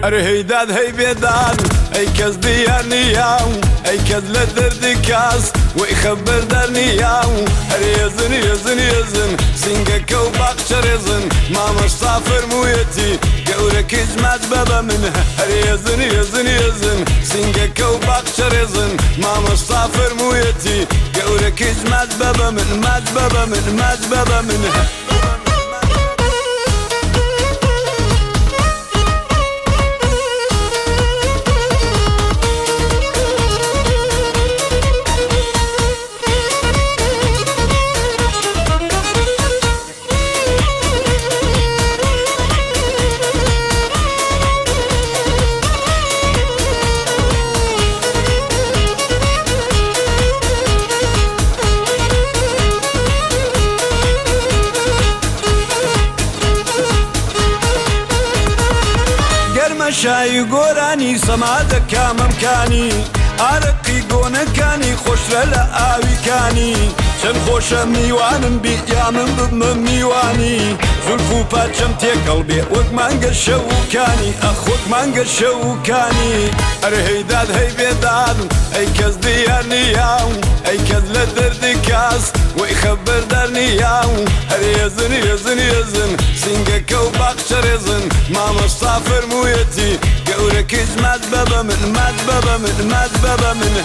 ئەرێ هەی داد هەی بێداد، ئەی کەس دیار نییە، ئەی کەس لە دەردی کەس وەی خەبەردار نییە. هەر یەزن یەزن یەزن، سینگەکە و باخچە ڕێزن، مامۆستا فەرموویەتی گەورە کچ ماچ بە بە من. هەر یەزن یەزن یەزن، سینگەکە و باخچە ڕێزن، مامۆستا فەرموویەتی گەورە کچ ماچ بە بە من، ماچ بە بە من، ماچ بە بە من. گەرمە شایی گۆرانی سەما دەکا مەمکانی، ئارەقی گۆنەکانی خۆشترە لە ئاوی کانی. چەند خۆشە میوانم بی یا من ببمە میوانی، زولف و پارچەم تێکەڵ بێ وەک مانگە شەوکانی، ئەخ وەک مانگە شەوکانی. ئەرێ هەی داد هەی بێداد، ئەی کەس دیار نییە، ئەی کەس لە دەردی کەس وەی خەبەردار نییە. هەر یەزن یەزن یەزن، سینگەکە و باخچە ڕێزن، مامۆستا فەرموویەتی گەورە کچ ماچ بە بە من، ماچ بە بە من، ماچ بە بە من.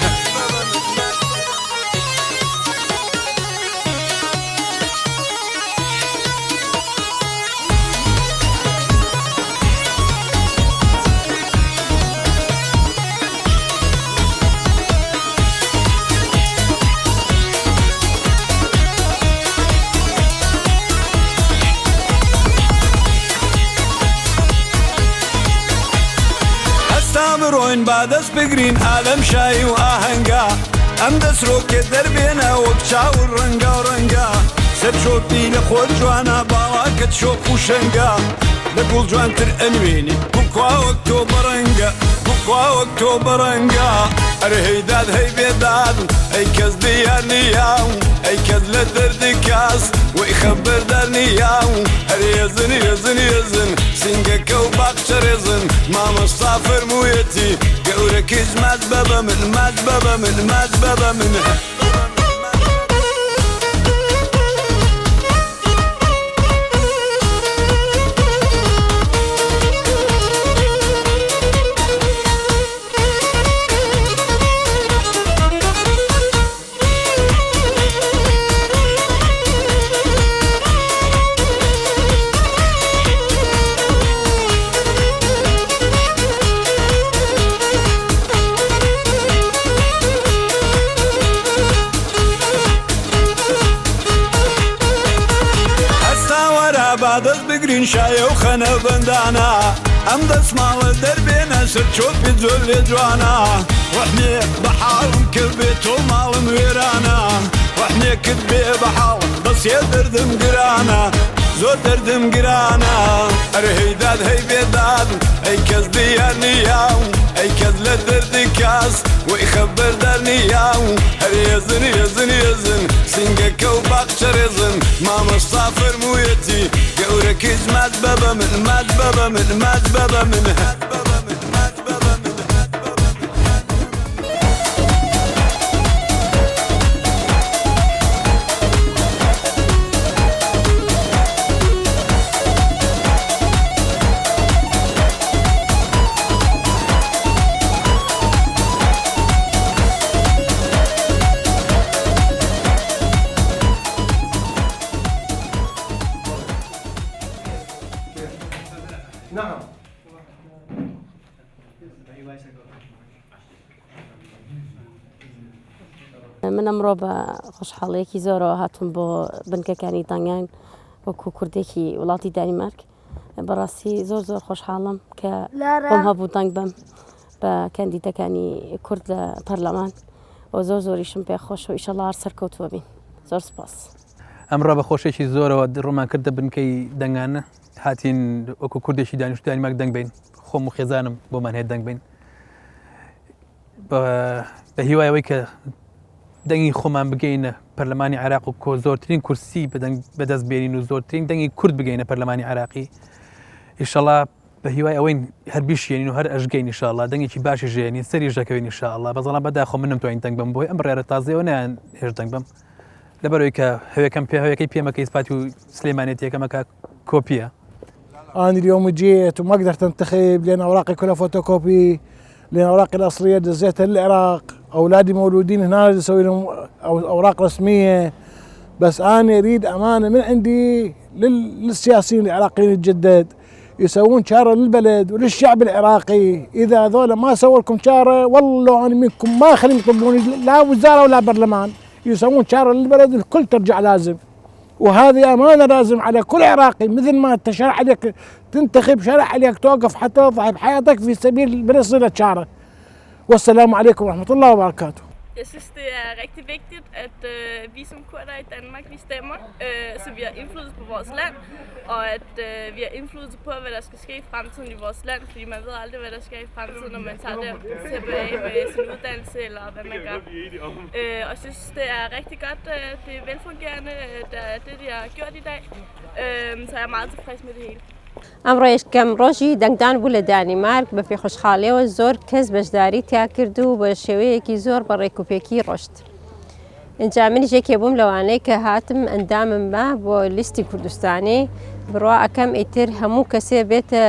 هەستا بڕۆین با دەست بگرین ئالەم شایی و ئاهەنگا، ئەم دەسرۆکێ دەربێنە وەک چاو ڕەنگا و ڕەنگا. سەر چۆپی لە خۆر جوانە، باڵاکەت شۆخ و شەنگا، لە گوڵ جوانتر ئەنوێنی، گوڵ کوا وەک تۆ بەڕەنگە، گوڵ کوا وەک تۆ بەڕەنگە. ئەرێ هەی داد هەی بێداد، ئەی کەس دیار نییە، ئەی کەس لە دەردی کەس وەی خەبەردار نییە. هەر یەزن یەزن یەزن، سینگەکە و باخچە ڕێزن، مامۆستا فەرموویەتی گەورە کچ ماچ بە بە من، ماچ بە بە من، ماچ بە بە من. هەستا وەرە با دەست بگرین شایە و خەنە بەندانە، ئەم دەسماڵە دەربێنە سەر چۆپی زۆر لێ جوانە. ڕەحمێ بە حاڵم کرد بێ تۆ ماڵم وێرانە، ڕەحمێکت بێ بە حاڵم بەسێ دەردم گرانە، زۆر دەردم گرانە. ئەرێ هەی داد هەی بێداد، ئەی کەس دیار نییە، ئەی کەس لە دەردی کەس وەی خەبەردار نییە. هەر یەزن یەزن یەزن، سینگەکە و باخچە ڕێزن، مامۆستا فەرموویەتی گەورە کچ ماچ بە بە من، ماچ بە بە من، ماچ بە بە من. من ئەمڕۆ بە خۆشحاڵیەکی زۆرەوە هاتوم بۆ بنکەکانی دەنگان وەکو کوردێکی وڵاتی دانیمارک. بەڕاستی زۆر زۆر خۆشحاڵم کە خۆم هەبوو دەنگ بەم بە کاندیدەکانی کورد لە پەرلەمان و زۆر زۆریشم پێ خۆشە و ئیشەڵا هەر سەرکەوتووە بین. زۆر سپاس. ئەمڕۆ بە خۆشێکی زۆرەوە ڕوومان کردە بنکەی دەنگانە، هاتین وەکو کوردێکی دانیشتوو دانیمارک دەنگ بین، خۆم و خێزانم بۆمان هەیە دەنگ بین بە هیوای ئەوەی کە دەنگی خۆمان بگەینە پەرلەمانی عێراق و کۆ زۆرترین کورسی بەدەست بێنین و زۆرترین دەنگی کورد بگەینە پەرلەمانی عێراقی ئیشەڵا. بە هیوای ئەوەین هەر بیشێنین و هەر ئەشگەین ان شاء اللە دەنگێکی باشیش ژێنین سەریش دەکەوین ان شاء اللە بەس بەڵام بەداخەوە من نەمتوانی دەنگ بەم بۆی ئەم بڕیارە تازەیەوە نایان هێشت دەنگ بەم لەبەرەوەی کە هەوێکەم پێ هەوێکەی پێمەکە ئیسپاتی و سلێمانێتیەکەمەکە کۆپیە. انا اليوم جيت وما قدرت انتخب لان اوراقي كلها فوتوكوبي لان اوراقي الاصليه دزيتها للعراق اولادي مولودين هنا اسوي لهم اوراق رسميه بس انا اريد امانه من عندي للسياسيين العراقيين الجدد يسوون چارة للبلد وللشعب العراقي اذا هذول ما سووا لكم چارة والله لو انا منكم ما اخليهم يطبون لا وزارة ولا برلمان يسوون چارة للبلد الكل ترجع لازم وهذه امانه لازم على كل عراقي مثل ما انت شرع عليك تنتخب شرع عليك توقف حتى تضحي بحياتك في سبيل البلد يصير چارة والسلام عليكم ورحمه الله وبركاته. Jeg synes, det er rigtig vigtigt, at øh, vi som kurder i Danmark, vi stemmer, øh, så vi har indflydelse på vores land, og at øh, vi har indflydelse på, hvad der skal ske i fremtiden i vores land, fordi man ved aldrig, hvad der sker i fremtiden, når man tager det tilbage med sin uddannelse eller hvad man gør. Øh, og jeg synes, det er rigtig godt, øh, det er velfungerende, øh, det, er det, de har gjort i dag, øh, så jeg er meget tilfreds med det hele. ئەمڕۆ یەکەم ڕۆژی دەنگدان بوو لە دانیمارک، بە پێخۆشحاڵیەوە زۆر کەس بەشداری تیا کرد و بە شێوەیەکی زۆر بە ڕێکوپێکی ڕۆشت. ئینجا منیش یەکێ بووم لەوانەی کە هاتم ئەندامم ما بۆ لیستی کوردستانی، بڕوا ئەکەم ئیتر هەموو کەسێ بێتە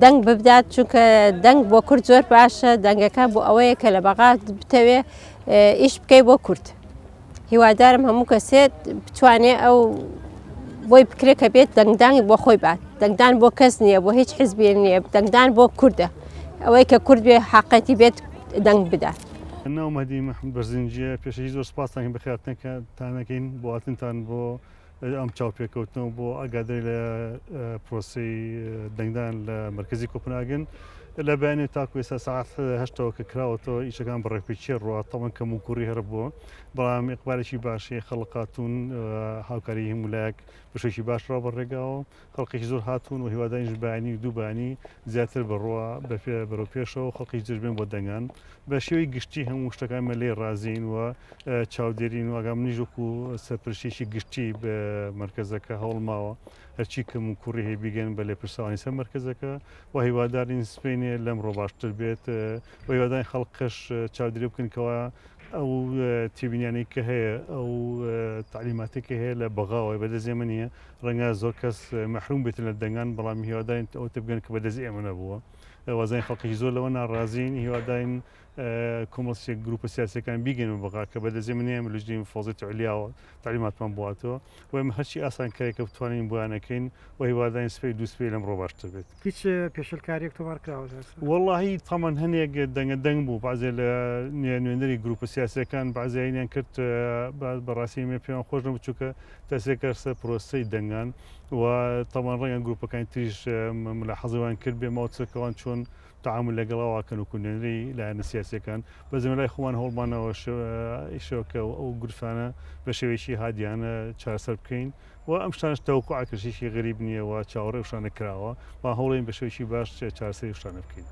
دەنگ ببدات، چونکە دەنگ بۆ کورد زۆر باشە، دەنگەکە بۆ ئەوەیە کە لە بەغا بتەوێ ئیش بکەی بۆ کورد. هیوادارم هەموو کەسێ بتوانێ ئەو بۆی بکرێ کە بێت دەنگدان بۆ خۆی بات دەنگدان بۆ کەس نییە بۆ هیچ حزبێ نییە دەنگدان بۆ کوردە ئەوەی کە کورد بێ حەقەتی بێت دەنگ بدات. ناوم مەهدی محمد بەرزنجیە پێشەکی زۆر سوپاستان کەین بەخێرهاتنەکەتان ئەکەین بۆ هاتنتان بۆ ئەم چاوپێکەوتنە و بۆ ئاگاداری لە پرۆسەی دەنگدان لە مەرکەزی کۆپنهاگن لە بەیانی تاکو ئێستا سەعات هەشتەوە کە کراوەتەوە ئیشەکان بە ڕێکوپێکی ڕوا تەبعەن کەم و کوڕی هەر بووە بەڵام ئیقبالێکی باشی خەڵک هاتوون هاوکاری هەموو لایەک بەشێکی باش ڕا بە ڕێگاوە خەڵکێکی زۆر هاتوون و هیواداریش بەیانی و دوو بەیانی زیاتر بڕوا بەرەو پێشەوە خەڵکی زۆر بێن بۆ دەنگان بە شێوەی گشتی هەموو شتەکان مە لێی ڕازین و چاودێرین و ئەگا منیش وەکو سەرپەرشتیی گشتی بە مەرکەزەکە هەوڵماوە هەرچی کەم و کوڕی هەیە بیگەن بە لێپرساوانی سەر مەرکەزەکە و هیوادارین سبەینێ لەمڕۆ باشتر بێت و هیوادارین خەڵکەش چاودێری بکەن کەوا ئەو تێبینیانەی کە هەیە ئەو تەعلیماتەی کە هەیە لە بەغاوە بەدەست ئێمە نییە ڕەنگە زۆر کەس مەحروم بێتن لە دەنگان بەڵام هیوادارین ئەوە تێبگەن کە بەدەست ئێمە نەبووە وازانین خەڵکێکی زۆر لەوە ناڕازین هیوادارین کۆمەڵ گروپە سیاسیەکان بیگەن بە بەغا کە بەدەست ئێمە نییە ئێمە لەژنی مفاوەزیەتی عولیاوە تەعلیماتمان بۆ هاتووە و ئێمە هەرچی ئاسانکاریەکە بتوانین بۆیان ئەکەین و هیوادارین سبەی دوو سبەی لەمڕۆ باشتر بێت. هیچ پێشێلکاریەک تۆمار کراوە تا ئێستا؟ وەڵاهی تەمەن هەنێک دەنگە دەنگ بوو بەعزێ لە نوێنەری گروپە سیاسیەکان بەعزێ کرد بەڕاستی ئێمە پێمان خۆش نەبوو چونکە تەسێکە سەر پرۆسەی دەنگان و تەمان ڕەنگە گروپەکانی تریش ملاحەزەی وان کرد بێ ماوە چۆن تعامل لەگەڵ ئەوە کەن وەکو نوێنەری لایەنە سیاسیەکان بەس ئێمە لای خۆمان هەوڵمانەوە شێوەکە و ئەو گرفتانە بە شێوەیەکی هادیانە چارەسەر بکەین و ئەم شتانەش تەوەقوع کرد شتێکی غەریب نییە و چاوەڕێ ئەو شتانە کراوە با هەوڵین بە شێوەیەکی باش چارەسەری ئەو شتانە بکەین.